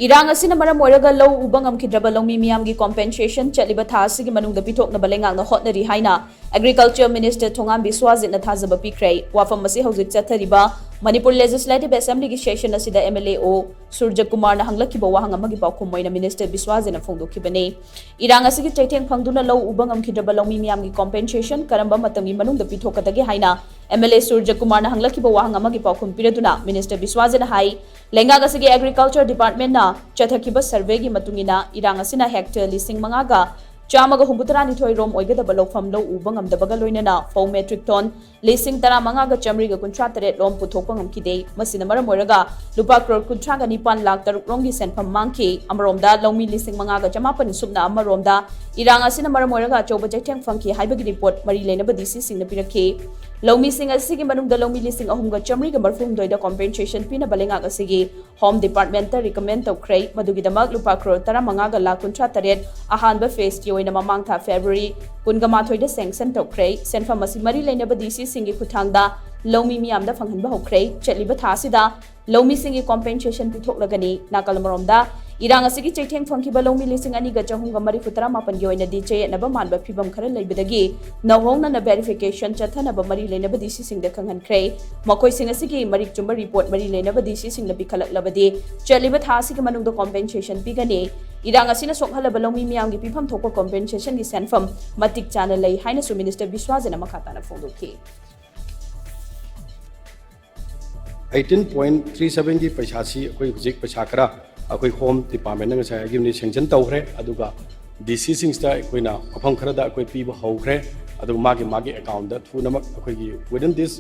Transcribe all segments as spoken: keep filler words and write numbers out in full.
ꯏꯔꯥꯡ ꯑꯁꯤꯅ ꯃꯔꯝ ꯑꯣꯏꯔꯒ ꯂꯧ ꯎꯕ ꯉꯝꯈꯤꯗ꯭ꯔꯕ ꯂꯧꯃꯤ ꯃꯤꯌꯥꯝꯒꯤ compensation ꯆꯠꯂꯤꯕ ꯊꯥ ꯑꯁꯤꯒꯤ ꯃꯅꯨꯡꯗ ꯄꯤꯊꯣꯛꯅꯕ ꯂꯩꯉꯥꯛꯅ ꯍꯣꯠꯅꯔꯤ ꯍꯥꯏꯅ Agriculture Minister ꯊꯣꯉꯥꯝ ꯕꯤꯁ꯭ꯋꯥꯖꯤꯠꯅ ꯊꯥꯖꯕ ꯄꯤꯈ꯭ꯔꯦ꯫ ꯋꯥꯐꯝ ꯑꯁꯤ ꯍꯧꯖꯤꯛ ꯆꯠꯊꯔꯤꯕ ꯃꯅꯤꯄꯨꯔ Legislative Assemblyꯒꯤ session ꯑꯁꯤꯗ MLAO ꯁꯨꯔꯖ ꯀꯨꯃꯥꯔꯅ ꯍꯪꯂꯛꯈꯤꯕ ꯋꯥꯍꯪ ꯑꯃꯒꯤ ꯄꯥꯎꯈꯨꯝ ꯑꯣꯏꯅ Minister ꯕꯤꯁ꯭ꯋꯥꯖꯤꯠꯅ ꯐꯣꯡꯗꯣꯛꯈꯤꯕꯅꯤ꯫ ꯏꯔꯥꯡ ꯑꯁꯤꯒꯤ ꯆꯩꯊꯦꯡ ꯐꯪꯗꯨꯅ ꯂꯧ ꯎꯕ ꯉꯝꯈꯤꯗ꯭ꯔꯕ ꯂꯧꯃꯤ ꯃꯤꯌꯥꯝꯒꯤ compensation ꯀꯔꯝꯕ ꯃꯇꯝꯒꯤ ꯃꯅꯨꯡꯗ ꯄꯤꯊꯣꯛꯀꯗꯒꯦ ꯍꯥꯏꯅ MLA ꯁꯨꯔꯖ ꯀꯨꯃꯥꯔꯅ ꯍꯪꯂꯛꯈꯤꯕ ꯋꯥꯍꯪ ꯑꯃꯒꯤ ꯄꯥꯎꯈꯨꯝ ꯄꯤꯔꯗꯨꯅ Minister ꯕꯤꯁ꯭ꯋꯥꯖꯤꯠꯅ ꯍꯥꯏ, ꯂꯩꯉꯥꯛ ꯑꯁꯤꯒꯤ Agriculture Departmentꯅ ꯆꯠꯊꯈꯤꯕ surveyꯒꯤ ꯃꯇꯨꯡ ꯏꯟꯅ ꯏꯔꯥꯡ ꯑꯁꯤꯅ hectare ꯂꯤꯁꯤꯡ ꯃꯉꯥꯒ ꯆꯥꯝꯃꯒ ꯍꯨꯝꯐꯨꯇꯔꯥ ꯅꯤꯊꯣꯏ ꯔꯣꯝ ꯑꯣꯏꯒꯗꯕ ꯂꯧꯐꯝ ꯂꯧ ꯎꯕ ꯉꯝꯗꯕꯒ ꯂꯣꯏꯅꯅ ꯐꯧ metric ton ꯂꯤꯁꯤꯡ ꯇꯔꯥꯃꯉꯥꯒ ꯆꯥꯃꯔꯤꯒ ꯀꯨꯟꯊ꯭ꯔꯥ ꯇꯔꯦꯠ ꯂꯣꯝ ꯄꯨꯊꯣꯛꯄ ꯉꯝꯈꯤꯗꯦ꯫ ꯃꯁꯤꯅ ꯃꯔꯝ ꯑꯣꯏꯔꯒ ꯂꯨꯄꯥ ꯀ꯭ꯔꯣꯔ ꯀꯨꯟꯊ꯭ꯔꯥꯒ ꯅꯤꯄꯥꯟ ꯂꯥꯈ ꯇꯔꯨꯛ ꯔꯣꯝꯒꯤ ꯁꯦꯟꯐꯝ ꯃꯥꯡꯈꯤ꯫ ꯑꯃꯔꯣꯝꯗ ꯂꯧꯃꯤ ꯂꯤꯁꯤꯡ ꯃꯉꯥꯒ ꯆꯃꯥꯄꯟ ꯁꯨꯞꯅ ꯑꯃ ꯔꯣꯝꯗ ꯏꯔꯥꯡ ꯑꯁꯤꯅ ꯃꯔꯝ ꯑꯣꯏꯔꯒ ꯑꯆꯧꯕ ꯆꯩꯊꯦꯡ ꯐꯪꯈꯤ ꯍꯥꯏꯕꯒꯤ report ꯃꯔꯤ ꯂꯩꯅꯕ DCꯁꯤꯡꯅ ꯄꯤꯔꯛꯈꯤ꯫ ꯂꯧꯃꯤꯁꯤꯡ ꯑꯁꯤꯒꯤ ꯃꯅꯨꯡꯗ ꯂꯧꯃꯤ ꯂꯤꯁꯤꯡ ꯑꯍꯨꯝꯒ ꯆꯥꯃꯔꯤꯒ ꯃꯔꯐꯨ ꯍꯨꯝꯗꯣꯏꯗ compensation ꯄꯤꯅꯕ ꯂꯩꯉꯥꯛ ꯑꯁꯤꯒꯤ Home Departmentꯇ recommend ꯇꯧꯈ꯭ꯔꯦ꯫ ꯃꯗꯨꯒꯤꯗꯃꯛ ꯂꯨꯄꯥ ꯀ꯭ꯔꯣꯔ ꯇꯔꯥꯃꯉꯥꯒ ꯂꯥꯈ ꯀꯨꯟꯊ꯭ꯔꯥ ꯇꯔꯦꯠ ꯑꯍꯥꯟꯕ phaseꯀꯤ ꯑꯣꯏꯅ ꯃꯃꯥꯡ ꯊꯥ February ꯀꯨꯟꯒ ꯃꯥꯊꯣꯏꯗ sanction ꯇꯧꯈ꯭ꯔꯦ꯫ ꯁꯦꯟꯐꯝ ꯑꯁꯤ ꯃꯔꯤ ꯂꯩꯅꯕ DCꯁꯤꯡꯒꯤ ꯈꯨꯠꯊꯥꯡꯗ ꯂꯧꯃꯤ ꯃꯤꯌꯥꯝꯗ ꯐꯪꯍꯟꯕ ꯍꯧꯈ꯭ꯔꯦ꯫ ꯆꯠꯂꯤꯕ ꯊꯥ ꯑꯁꯤꯗ ꯂꯧꯃꯤꯁꯤꯡꯒꯤ compensation ꯄꯤꯊꯣꯛꯂꯒꯅꯤ꯫ ꯅꯥꯀꯜ ꯑꯃꯔꯣꯝꯗ, ꯏꯔꯥꯡ ꯑꯁꯤꯒꯤ ꯆꯩꯊꯦꯡ ꯐꯪꯈꯤꯕ ꯂꯧꯃꯤ ꯂꯤꯁꯤꯡ ꯑꯅꯤꯒ ꯆꯍꯨꯝꯒ ꯃꯔꯤꯐꯨ ꯇꯔꯥ ꯃꯥꯄꯟꯒꯤ ꯑꯣꯏꯅꯗꯤ ꯆꯌꯦꯠꯅꯕ ꯃꯥꯟꯕ ꯐꯤꯚꯝ ꯈꯔ ꯂꯩꯕꯗꯒꯤ ꯅꯧꯍꯧꯅꯅ verification ꯆꯠꯊꯅꯕ ꯃꯔꯤ ꯂꯩꯅꯕ DCꯁꯤꯡꯗ ꯈꯪꯍꯟꯈ꯭ꯔꯦ꯫ ꯃꯈꯣꯏꯁꯤꯡ ꯑꯁꯤꯒꯤ ꯃꯔꯤꯛ ꯆꯨꯝꯕ report ꯃꯔꯤ ꯂꯩꯅꯕ DCꯁꯤꯡꯅ ꯄꯤꯈꯠꯂꯛꯂꯕꯗꯤ ꯆꯠꯂꯤꯕ ꯊꯥ ꯑꯁꯤꯒꯤ ꯃꯅꯨꯡꯗ compensation ꯄꯤꯒꯅꯤ꯫ ꯏꯔꯥꯡ ꯑꯁꯤꯅ ꯁꯣꯛꯍꯜꯂꯕ ꯂꯧꯃꯤ ꯃꯤꯌꯥꯝꯒꯤ ꯄꯤꯐꯝ ꯊꯣꯛꯄ compensationꯒꯤ ꯁꯦꯟꯐꯝ ꯃꯇꯤꯛ ꯆꯥꯅ ꯂꯩ ꯍꯥꯏꯅꯁꯨ Minister ꯕꯤꯁ꯭ꯋꯥꯖꯤꯠꯅ ꯃꯈꯥ ꯇꯥꯅ ꯐꯣꯡꯗꯣꯛꯈꯤ꯫ Eighteen point three sevenꯒꯤ ꯄꯩꯁꯥꯁꯤ ꯑꯩꯈꯣꯏ ꯍꯧꯖꯤꯛ ꯄꯩꯁꯥ ꯈꯔ ꯑꯩꯈꯣꯏ Home Departmentꯅ ꯉꯁꯥꯏ ꯍꯥꯏꯈꯤꯕꯅꯤ, sanction ꯇꯧꯈ꯭ꯔꯦ꯫ ꯑꯗꯨꯒ DCꯁꯤꯡꯁꯤꯗ ꯑꯩꯈꯣꯏꯅ ꯃꯐꯝ ꯈꯔꯗ ꯑꯩꯈꯣꯏ ꯄꯤꯕ ꯍꯧꯈ꯭ꯔꯦ꯫ ꯑꯗꯨꯒ ꯃꯥꯒꯤ ꯃꯥꯒꯤ accountꯇ ꯊꯨꯅꯃꯛ ꯑꯩꯈꯣꯏꯒꯤ within this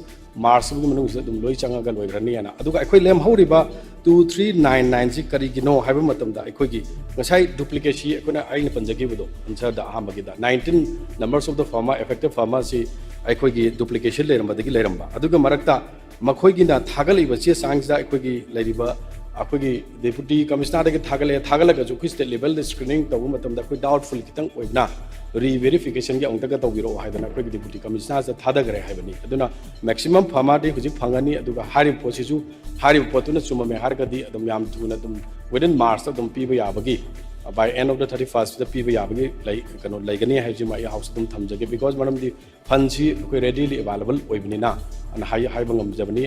Marchꯁꯤꯒꯤ ꯃꯅꯨꯡꯁꯤꯗ ꯑꯗꯨꯝ ꯂꯣꯏ ꯆꯪꯉꯒ ꯂꯣꯏꯈ꯭ꯔꯅꯤꯅ꯫ ꯑꯗꯨꯒ ꯑꯩꯈꯣꯏ ꯂꯦꯝꯍꯧꯔꯤꯕ two three nine nineꯁꯤ ꯀꯔꯤꯒꯤꯅꯣ ꯍꯥꯏꯕ ꯃꯇꯝꯗ, ꯑꯩꯈꯣꯏꯒꯤ ꯉꯁꯥꯏ duplicacy ꯑꯩꯈꯣꯏꯅ, ꯑꯩꯅ ꯄꯟꯖꯈꯤꯕꯗꯣ answerꯗ ꯑꯍꯥꯟꯕꯒꯤꯗ, nineteen numbers of the farmer, affected farmerꯁꯤ ꯑꯩꯈꯣꯏꯒꯤ duplication ꯂꯩꯔꯝꯕꯗꯒꯤ ꯂꯩꯔꯝꯕ꯫ ꯑꯗꯨꯒ ꯃꯔꯛꯇ ꯃꯈꯣꯏꯒꯤꯅ ꯊꯥꯒꯠꯂꯛꯏꯕ ꯆꯦ ꯆꯥꯡꯁꯤꯗ ꯑꯩꯈꯣꯏꯒꯤ ꯂꯩꯔꯤꯕ, ꯑꯩꯈꯣꯏꯒꯤ ꯗꯦꯄꯨꯇꯤ ꯀꯃꯤꯁꯅꯔꯗꯒꯤ ꯊꯥꯒꯠꯂꯛꯑꯦ꯫ ꯊꯥꯒꯠꯂꯒꯁꯨ ꯑꯩꯈꯣꯏ ꯁ꯭ꯇꯦꯠ ꯂꯦꯚꯦꯜꯗ ꯁ꯭ꯀ꯭ꯔꯤꯅꯤꯡ ꯇꯧꯕ ꯃꯇꯝꯗ ꯑꯩꯈꯣꯏ ꯗꯥꯎꯠꯐꯨꯜ ꯈꯤꯇꯪ ꯑꯣꯏꯕꯅ ꯔꯤꯚꯦꯔꯤꯐꯤꯀꯦꯁꯟꯒꯤ ꯑꯃꯨꯛꯇꯒ ꯇꯧꯕꯤꯔꯛꯑꯣ ꯍꯥꯏꯗꯅ ꯑꯩꯈꯣꯏꯒꯤ ꯗꯦꯄꯨꯇꯤ ꯀꯃꯤꯁꯅꯔꯁꯤꯗ ꯊꯥꯗꯈ꯭ꯔꯦ ꯍꯥꯏꯕꯅꯤ꯫ ꯑꯗꯨꯅ ꯃꯦꯛꯁꯤꯃꯝ ꯐꯪꯉꯗꯤ ꯍꯧꯖꯤꯛ ꯐꯪꯉꯅꯤ꯫ ꯑꯗꯨꯒ ꯍꯥꯏꯔꯤꯕ ꯄꯣꯠꯁꯤꯁꯨ, ꯍꯥꯏꯔꯤꯕ ꯄꯣꯠꯇꯨꯅ ꯆꯨꯝꯃꯝꯃꯦ ꯍꯥꯏꯔꯒꯗꯤ ꯑꯗꯨꯝ ꯌꯥꯝ ꯊꯨꯅ ꯑꯗꯨꯝ within March ꯑꯗꯨꯝ ꯄꯤꯕ ꯌꯥꯕꯒꯤ, by end of the thirty first ꯄꯤꯕ ꯌꯥꯕꯒꯤ ꯂꯩ, ꯀꯩꯅꯣ ꯂꯩꯒꯅꯤ ꯍꯥꯏꯕꯁꯤꯃ ꯑꯩ ꯍꯥꯎꯁ ꯑꯗꯨꯝ ꯊꯝꯖꯒꯦ꯫ ꯕꯤꯀꯣꯁ ꯃꯔꯝꯗꯤ ꯐꯟꯁꯤ ꯑꯩꯈꯣꯏ ꯔꯦꯗꯤꯂꯤ ꯑꯦꯕꯥꯏꯂꯦꯕꯜ ꯑꯣꯏꯕꯅꯤꯅ ꯑꯅ ꯍꯥꯏ-, ꯍꯥꯏꯕ ꯉꯝꯖꯕꯅꯤ꯫